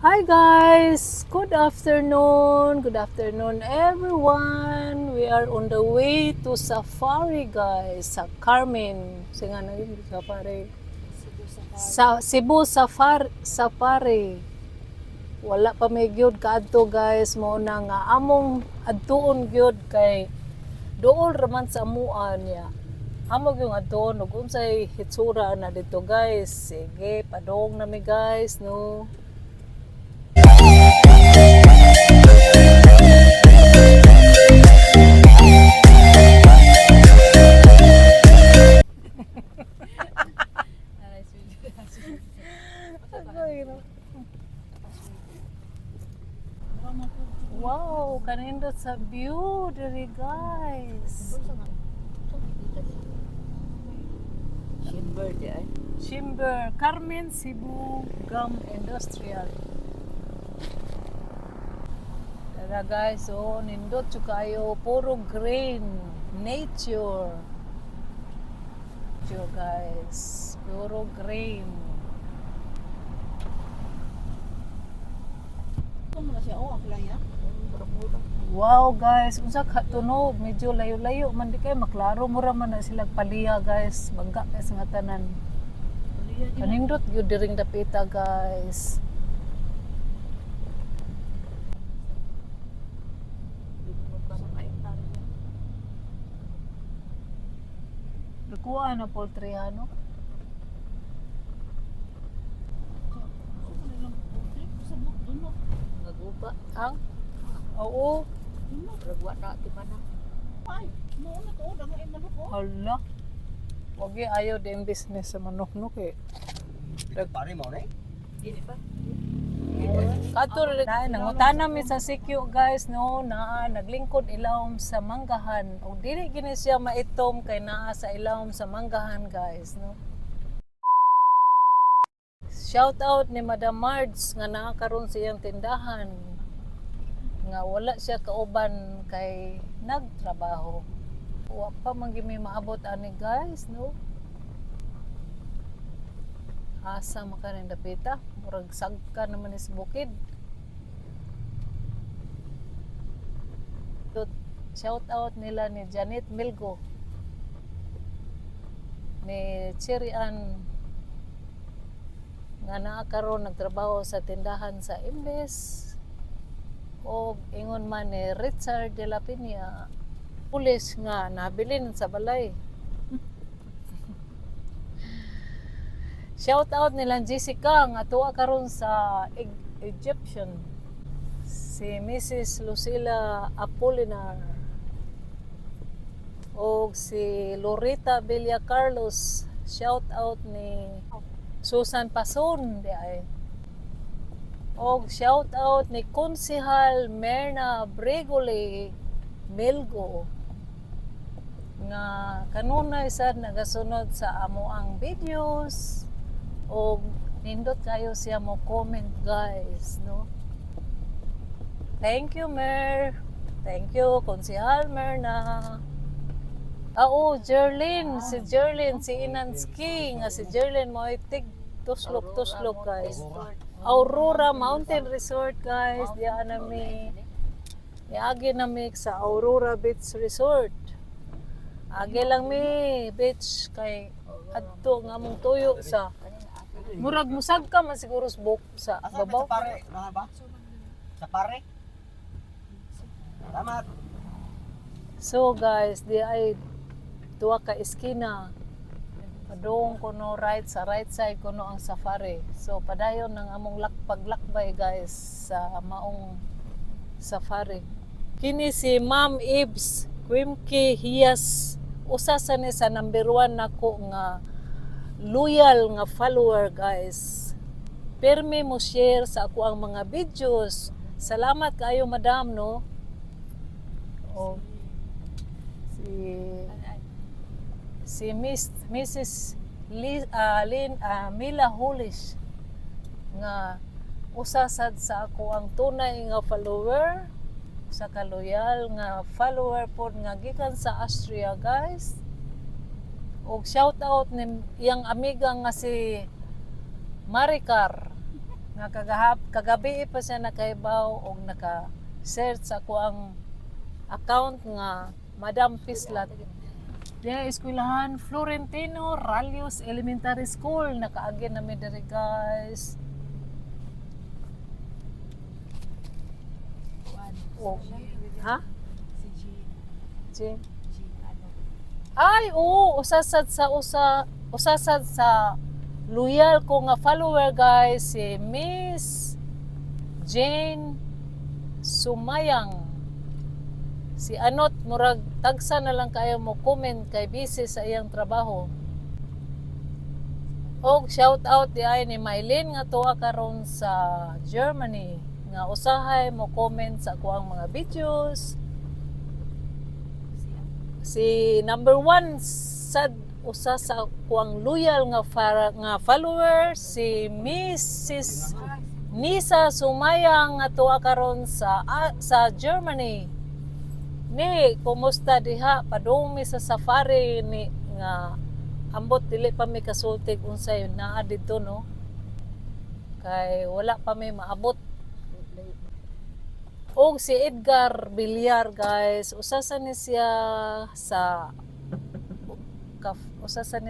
Hi guys! Good afternoon! Good afternoon, everyone! We are on the way to Safari, guys, sa Carmen. Sige nga na yun, Safari. Sa Cebu Safari, Safari. Wala pa may gyud kaadto, guys, mao na nga among adtuon gyud kay duol raman sa amuan niya. Amo gyud adtuon ug unsay hitsura na dito, guys. Sige, padong na mi, guys, no. Wow, kanindot sa view diri, guys. Shimber di ay. Chimber, Carmen Cebu Gum Industrial. Tara guys, oh, nindot jud kayo, puro green, nature. Nature, guys, puro green. Wow guys, unsa ka tunog, medyo layo-layo man di kay maklaro mo ra man na sila paliya, guys, bangga kay sa nga tanan. Kanindot gyud diring dapita, guys. Nakuha na poultry ano? Naguba. Ang? Oo. Ragwa na ti mana. Hala. Wagi ayaw din business sa manok no kay. Pare mo na eh. Dili pa. Kato na nangutana mi sa CQ, guys, no, naa naglingkod ilawom sa manggahan. Og dili gini siya maitom kay naa sa ilawom sa manggahan, guys, no. Shout out ni Madam Marge nga naa karon sa iyang tindahan nga wala siya kauban kay nagtrabaho. Wa pa man gyud mi maabot ani, guys, no. Asa man ka ning dapita? Murag sagka naman is bukid. Shout out nila ni Janet Milgo, ni Cherry Ann nga naa karon nagtrabaho sa tindahan sa Imbes, o ingon man ni Richard de la Peña, pulis nga nabilin sa balay. Shout out nila Jessica nga tuwa karon sa Egyptian. Si Mrs. Lucila Apolinar o si Lorita Villa Carlos. Shout out ni Susan Pason di ay. Og shout out ni Konsihal Merna Bregoli Milgo nga kanunay sad nagasunod sa amo ang videos og nindot kayo siya mo comment, guys, no. Thank you, Mer. Thank you, Konsihal Merna. Ah, oh, Jerlyn, si Jerlyn, si Inanski nga si Jerlyn mo ay tig tuslok tuslok, guys. Aurora Mountain Resort, guys, diyan nami. Niagi nami sa Aurora Beach Resort. Agi lang mi beach kay adto nga among tuyo sa murag musag ka man siguro sa buk sa Asa ba babaw. sa pare? Mga ba? Sa pare? Salamat. So guys, di ay duha ka eskina. Padung kuno right sa right side kuno ang safari. So padayon ng among paglakbay, guys, sa maong safari. Kini si Ma'am Ibs Quimke Hiyas, usa sa ni sa number one nako nga loyal nga follower, guys. Permi mo share sa ako ang mga videos. Salamat kayo, madam, no. Oh. Si si Miss Mrs. Li, Lin, Mila Hulish nga usa sad sa ako ang tunay nga follower, usa ka loyal nga follower pod nga gikan sa Austria, guys. Og shout out ni iyang amiga nga si Maricar. Nga kagabi pa siya nakaibaw og naka-search sa ako ang account nga Madam Pislat. Diya eskwelahan Florentino Ralios Elementary School. Nakaagi na mi diri, guys. Oh. Ha? Si Jean. Jean? Jean ano? Ay, oo, usasad sa loyal ko nga follower, guys, si Miss Jane Sumayang. Si Anot, murag tagsa na lang kayo mo comment kay busy sa iyang trabaho. Og shout out di ay ni Mylene nga tuwa karon sa Germany nga usahay mo comment sa akuang mga videos. Si number one sad usa sa kuang loyal nga follower, si Mrs. Nisa Sumaya nga tuwa karon sa Germany. Ni, kumusta diha? Padung mi sa safari ni nga ambot dili pa mi kasultig unsay naa didto, no, kay wala pa mi maabot. Og si Edgar Villar, guys, usa sa ni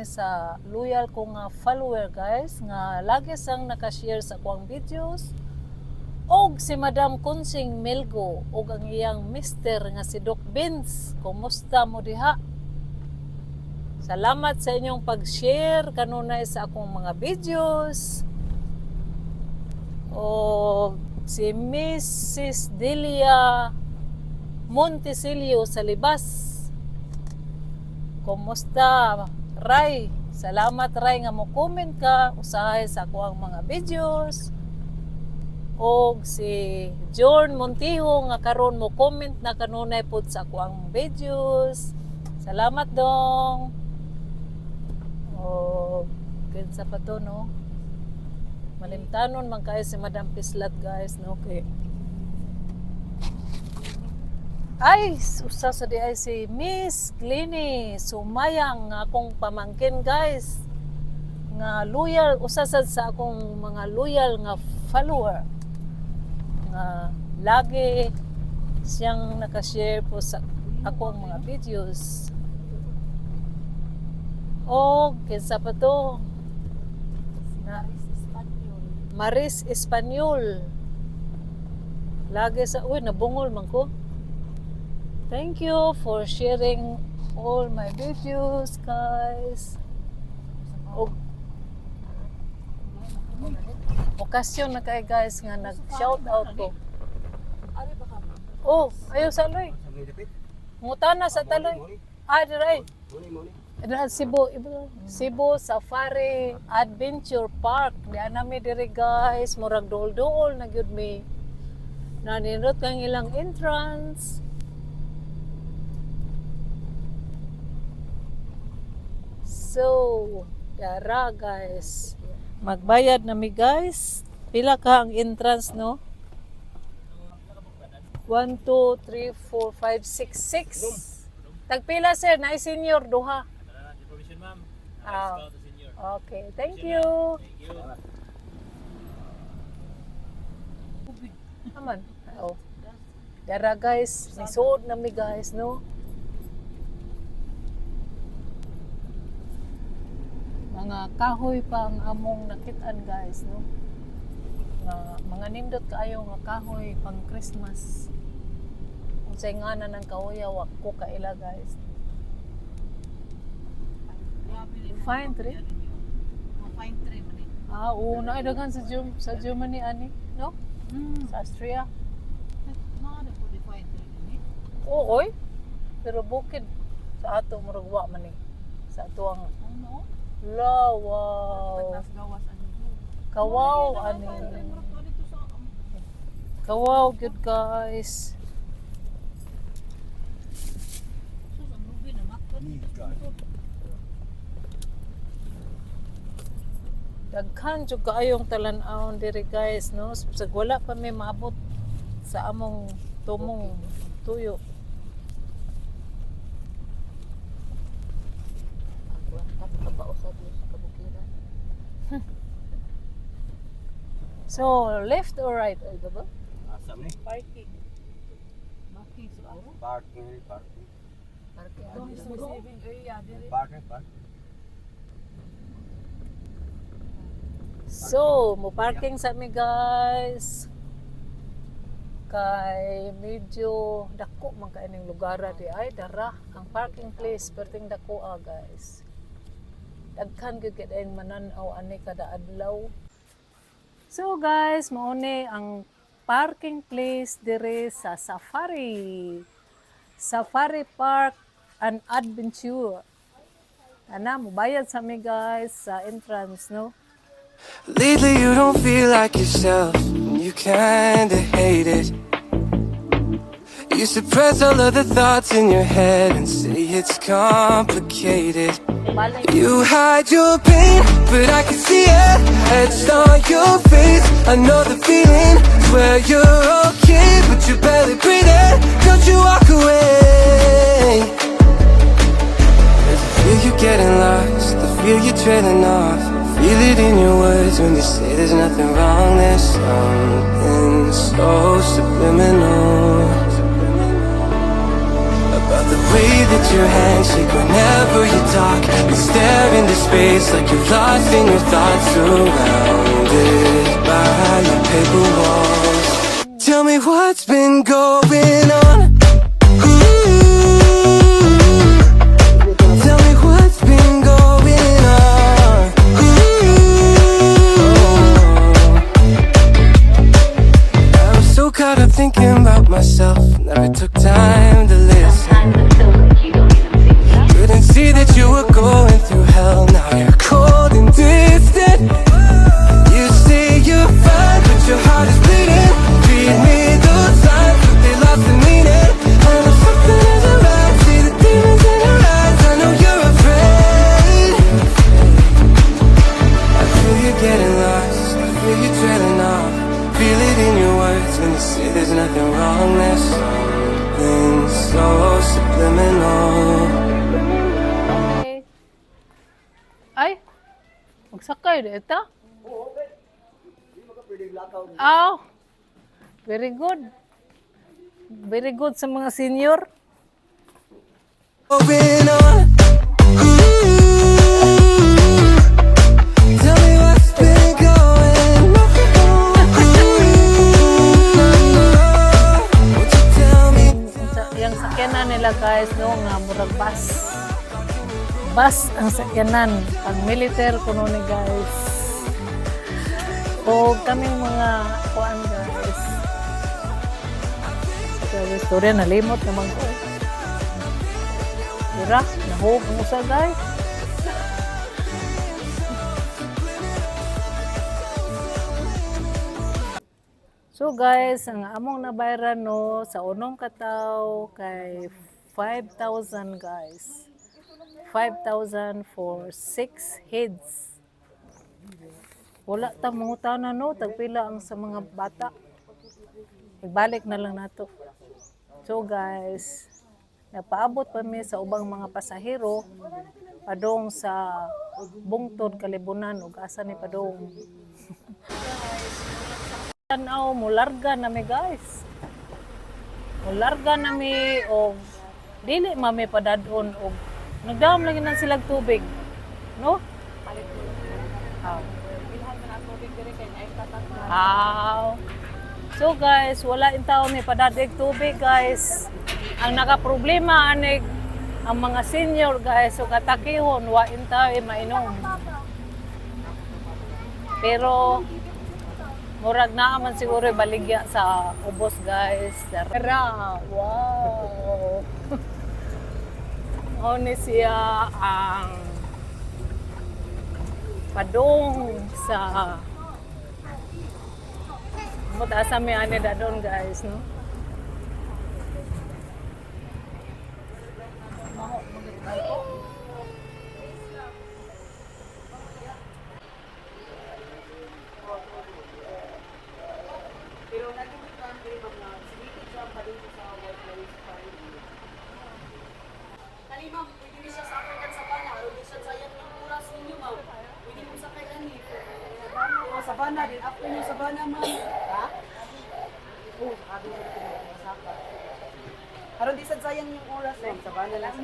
sa loyal ko nga follower, guys, nga lagi sang nakashare sa kuang videos. Og si Madam Consing Melgo og ang iyang mister nga si Doc Vince, kumusta mo diha? Salamat sa inyong pag-share kanunay sa akong mga videos. O si Mrs. Delia Montesilio sa Libas. Kumusta, Ray? Salamat, Ray, nga mo comment ka usahay sa ako ang mga videos. Og si Jorn Montijo nga karon mo comment na kanunay pod sa ako ang videos. Salamat dong. Og kinsa pa to, no? Malimtanon man kayo si Madam Pislat, guys, no? Okay. Ay, usa sa di ay si Miss Glenny Sumayang nga akong pamangkin, guys. Nga loyal, usa sad sa akong mga loyal nga follower. Nga lagi siyang nakashare po sa ako ang mga videos. O, kinsa pa to? Si Na- Maris Espanyol. Maris Espanyol. Lagi sa, uy, nabungol man ko. Thank you for sharing all my videos, guys. Og okasyon na kay, guys, nga nag-shout out ko. Ari ba ka? Oh, ayaw sa aloy. Sa may dapit? Ngutana sa taloy. Muni, Ah, diray. muni, muni. Dira Cebu, ibo, Cebu Safari Adventure Park. Di nami diri, guys, murag duol-duol na gyud mi. Naninot kang ilang entrance. So, dara, guys. Magbayad na mi, guys. Pila ka ang entrance, no? 1, 2, 3, 4, 5, 6, 6. Tagpila, sir, na senior duha. Information, ma'am. Ah. Discount to senior. Okay, thank you. Thank you. Aman. Oh. Dara, guys, nisuod na mi, guys, no? Mga kahoy pa ang among nakitaan, guys, no? Nga mga nindot kaayo nga kahoy pang Christmas. Unsay ngana ng kahoya, wa ko kaila, guys. Fine tree? Fine tree man eh. Ah, oo, na daghan sa Germany ani, no? Sa Austria. Naa na po di fine tree ni. Oo, oy. Pero bukid sa ato murag wa man eh. Sa ato ang Ano? la, wow. Pagnas gawas ani. Kawaw ani. Fine tree murag to dito sa Kawaw good, guys. sus ang lubi na matkan. Daghan jud kaayong talan-awon diri, guys, no. Sag wala pa may maabot sa among tumong tuyo. Ako ang kapabao sa Dios sa kabukiran. So, left or right? Ay, ba? Asa man ni? Parking. Parking siguro. Parking, parking. Parking. Itong is receiving area diri. Parking, parking. So, mo parking sa mi, guys. Kay medyo dako man kay ning lugar di ay dara ang parking place perting dako ah, guys. Daghan gyud kay dayong manan-aw ani kada adlaw. So guys, mao ni ang parking place dire sa Safari. Safari Park and Adventure. Ana, mubayad sa mi, guys, sa entrance, no? Lately you don't feel like yourself, and you kinda hate it. You suppress all of the thoughts in your head and say it's complicated. Balik. You hide your pain, but I can see it etched on your face. I know the feeling. Swear you're okay, but you're barely breathing. Don't you walk away. There's a feel you're getting lost, the feel you're trailing off. Feel it in your words when you say there's nothing wrong. There's something so subliminal about the way that your hands shake whenever you talk. You stare into space like you're lost in your thoughts, surrounded by your paper walls. Tell me what's been going on. Ooh. Tell me what's been going on. Ooh. I was so caught up thinking about myself, never took time to listen. Sometimes it feels like you don't even see me. Couldn't see that you were going through hell. Now you're cold and distant. You say you're fine, but your heart is bleeding. Feed me those lines, but they lost the meaning. I know something isn't right. See the demons in your eyes. I know you're afraid. I feel you getting lost. I feel you trailing off. Feel it in your words when you say there's nothing wrong. There's something so subliminal. Okay. Ay, magsakay di ito. Aw, very good. Very good sa mga senior. Going on. Ooh. Tell me what's been going on. Ooh. Won't you tell me? Sa, yung sakyanan nila, guys, no, nga murag bus. Bus ang sakyanan. Pag militaire kuno ni, guys. O kaming mga kuan, guys. Sa istorya, nalimot naman ko eh. Dira, nahog ang usa, guys. So guys, ang among nabayran, no, sa unong kataw kay 5,000, guys. 5,000 for 6 heads. Wala ta mangutana, no, tagpila ang sa mga bata. Ibalik na lang nato. So guys, napaabot pa mi sa ubang mga pasahero padong sa bungtod Kalibunan ug asa ni padong. Tanaw, mularga na mi, guys. Mularga na mi og dili mami padadon og nagdahom lagi na silag tubig. No? Aw. Bilhan man ang tubig diri kay naay tatak na. Aw. So guys, wala in tao may padadig tubig, guys. Ang nakaproblema anig ang mga senior, guys, so katakihon wa in tao eh, mainom. Pero murag naa man siguro baligya sa ubos, guys. Tara, wow. Mao ni siya ang padong sa Mutaas mi ani da doon, guys, no? Pero naging diri ma'am na siguro siya pa dito sa White Lion Safari. Kani ma'am, pwede ni siya sa African Savannah, aron di siya sayang ng oras ninyo ma'am. Pwede mo sakay ani. Savannah din after yung Savannah, ma'am. Ha? Oh, sabi ko saka. Karon di sad sayang yung oras, ma'am. Savannah lang.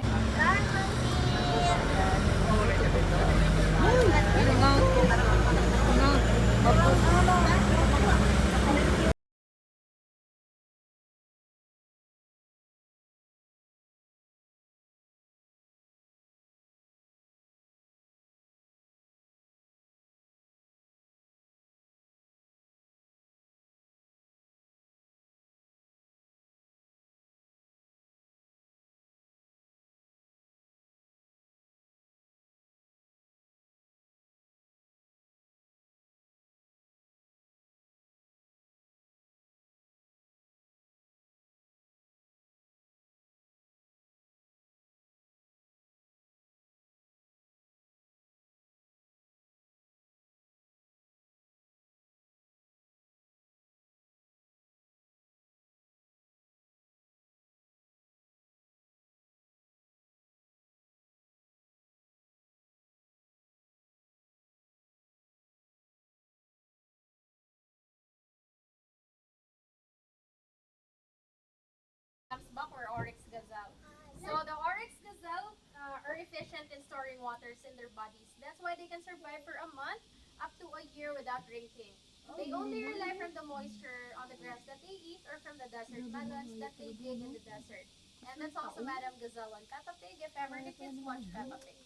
Buck or oryx gazelle. So the oryx gazelle are efficient in storing waters in their bodies. That's why they can survive for a month up to a year without drinking. They only rely from the moisture on the grass that they eat or from the desert melons that they dig in the desert. And that's also Madame Gazelle on Peppa Pig if ever the kids watch Peppa Pig.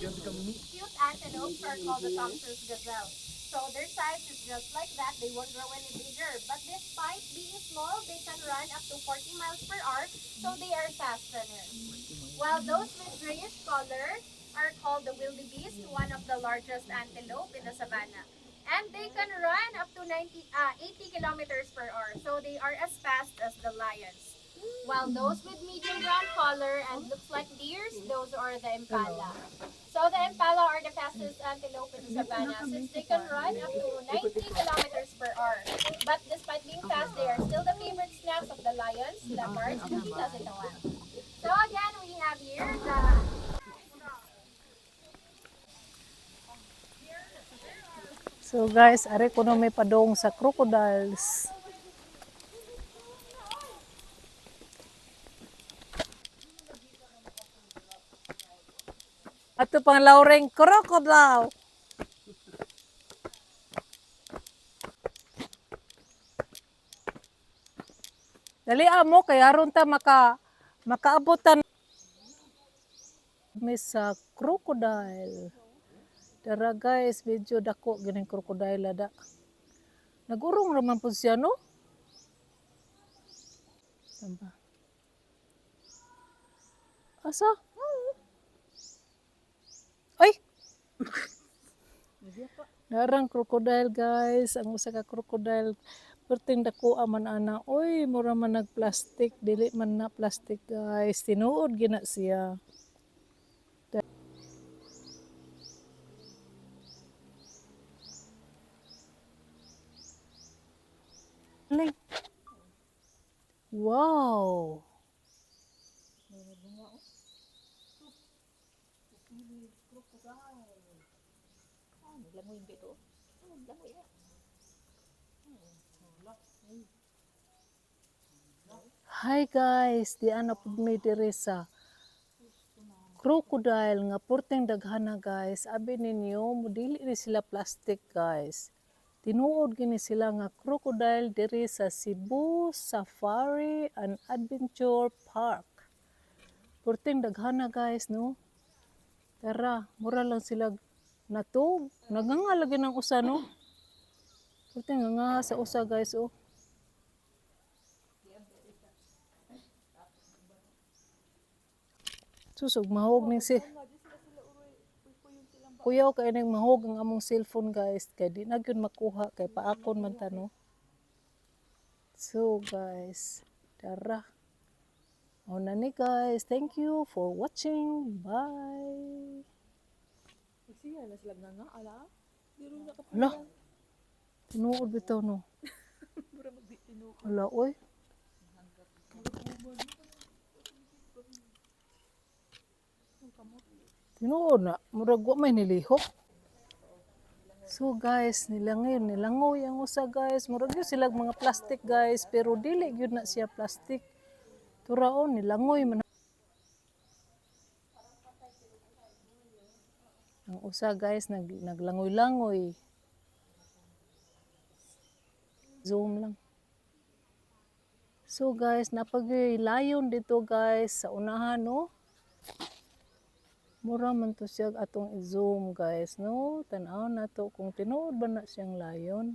And then these cute antelopes are called the Thompson's gazelle. So their size is just like that. They won't grow any bigger. But despite being small, they can run up to 40 miles per hour, so they are fast runners. While those with grayish color are called the wildebeest, one of the largest antelope in the savannah. And they can run up to 80 kilometers per hour, so they are as fast as the lions. While those with medium brown color and looks like deers, those are the impala. So the impala are the fastest antelope in the savannah since they can run up to 90 kilometers per hour. But despite being fast, they are still the favorite snacks of the lions, leopards, and cheetahs in the wild. So again, we have here the So guys, are kuno may padong sa crocodiles. Ato pang laureng crocodile. Dali amo kay aron ta makaabot ta may sa crocodile. Dara guys, medyo dako gining crocodile ada. Nagurong raman po siya no? Saan ba? Asa? Ay! Narang crocodile guys, ang usa ka crocodile perting dako man ana. Oy, mura man nag plastic, dili man na plastic guys. Tinuod gina siya. Galing. Wow. Hi guys, di ana pud mi diri sa crocodile nga purting daghana guys. Abi ninyo, mudili ni sila plastic guys. Tinuod gini sila nga crocodile diri sa Cebu Safari and Adventure Park. Purting daghana guys, no? Tara, mura lang sila natog. Naganga lagi ng usa, no? Purting nga sa usa guys, oh. Susog mahog ning si Kuyaw kay ning mahog ang among cellphone guys kay di na gyud makuha kay paakon man ta no. So guys, tara. Mao na ni guys. Thank you for watching. Bye. Siya na sila nga ala. Hala. Tinuod bitaw no. Hala oy. Tinuod na, murag wa may nilihok. So guys, nilangoy, nilangoy ang usa, guys. Murag gyud sila mga plastic, guys, pero dili gyud na siya plastic. Turaon nilangoy man. Ang usa, guys, naglangoy-langoy. Zoom lang. So guys, napagyoy lion dito, guys, sa unahan, no. Mura man to siya atong i-zoom, guys, no. Tan-aw na to kung tinuod ba na siyang lion.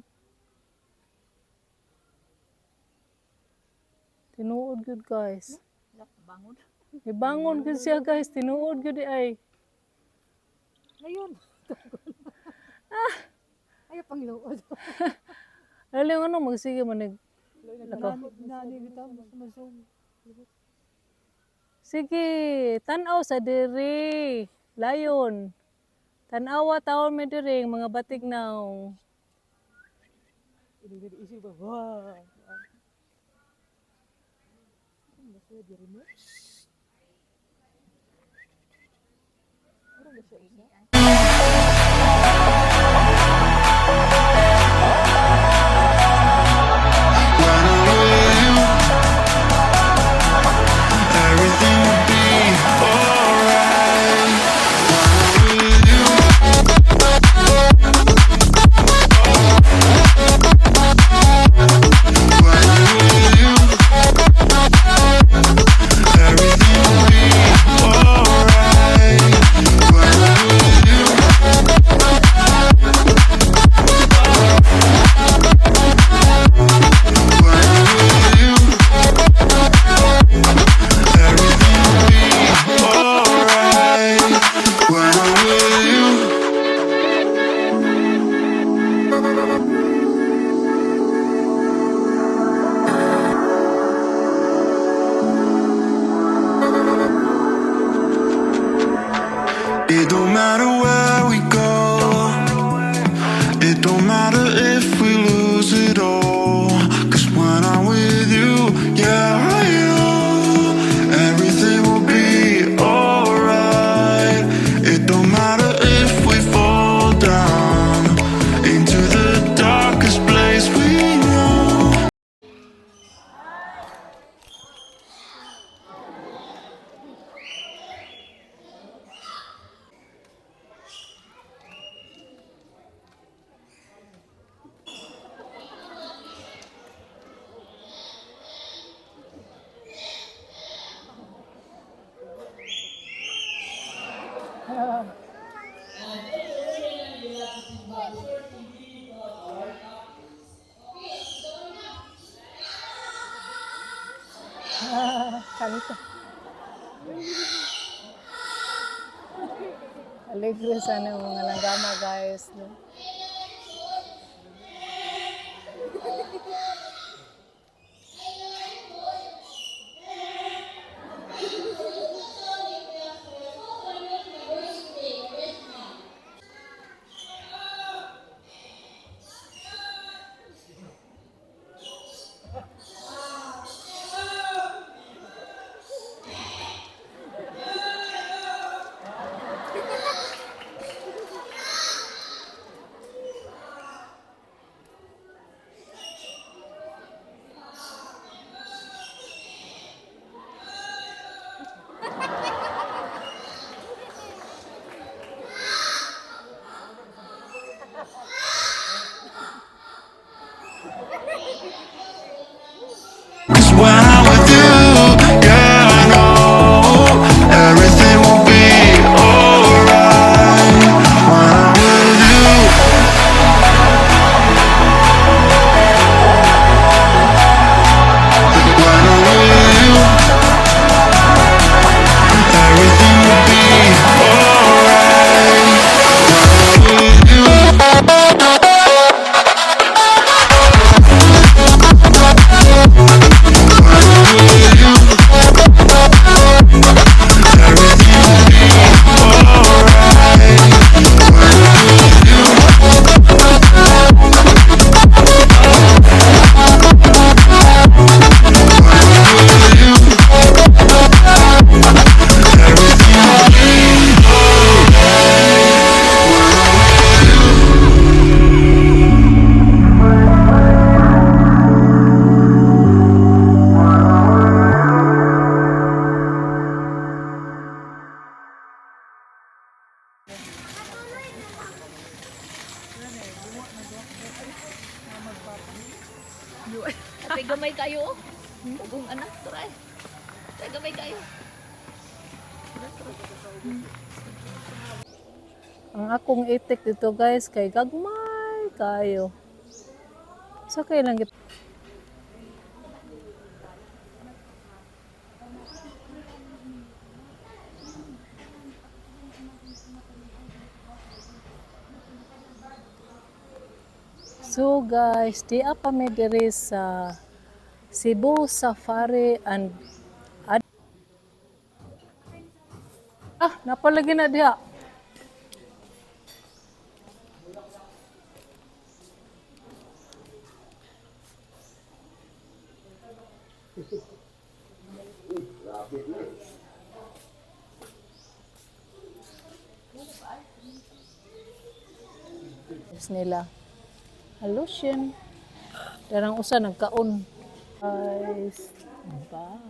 Tinuod gyud, guys. Bangon. Ibangon gyud siya, guys, tinuod gyud di ay. Ngayon. Ay, pangluod. Alam ano magsige man nag Lakaw. Nani bitaw mas ma-zoom. Sige, tan-aw sa diri. Lion. Tan-awa taon mi diri mga batig naw. Isip ba? Wow. When I'm with you, everything will be alright. When I'm with you. When I'm with you, everything will be alright. When I'm with you. When I'm with you, everything will be alright. When I'm with you. It don't matter where we go. It don't matter if we lose it all. 'Cause when I'm with you, yeah, you, everything will be alright. It don't matter if we fall down into the darkest place we know. Kanta. Alegre sana ang mga langgama, guys. No? Ate gamay kayo. Ugong anak turay. Ate gamay kayo. Ang akong itik dito, guys, kay gagmay kayo. Sa kay lang git. So guys, di pa mi diri sa Cebu Safari and napalagi na diha. Nila. Halusyon. Darang usa nagkaon. Guys, bye.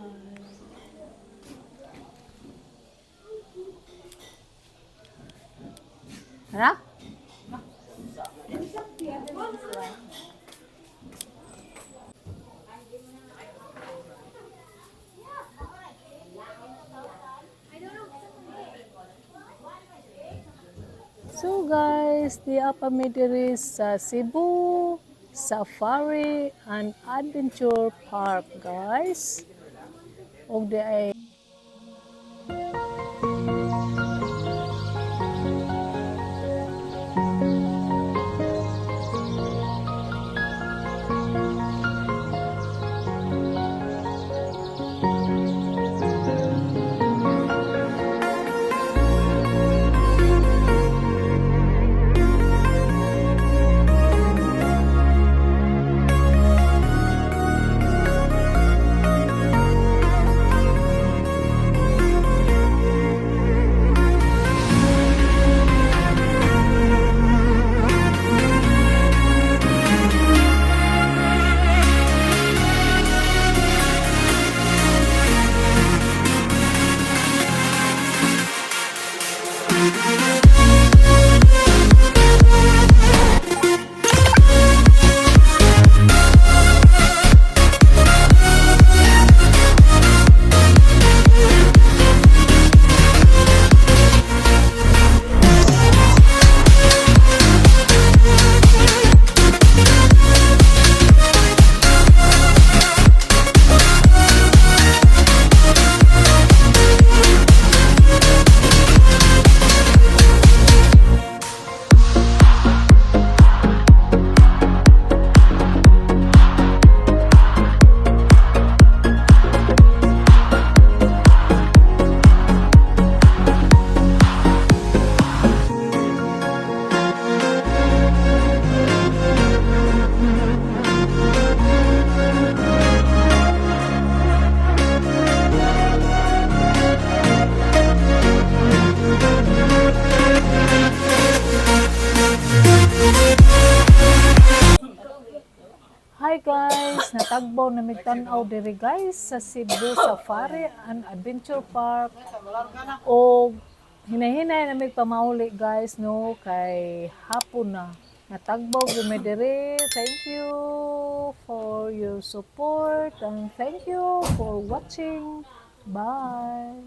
Ha? So guys, di pa mi diri sa Cebu Safari and Adventure Park, guys. Og di ay. Hi guys, natagbaw na mig tan-aw diri, guys, sa Cebu Safari and Adventure Park. O hinahinay na mig pamauli, guys, no, kay hapon na. Natagbaw gyud mi diri. Thank you for your support and thank you for watching. Bye.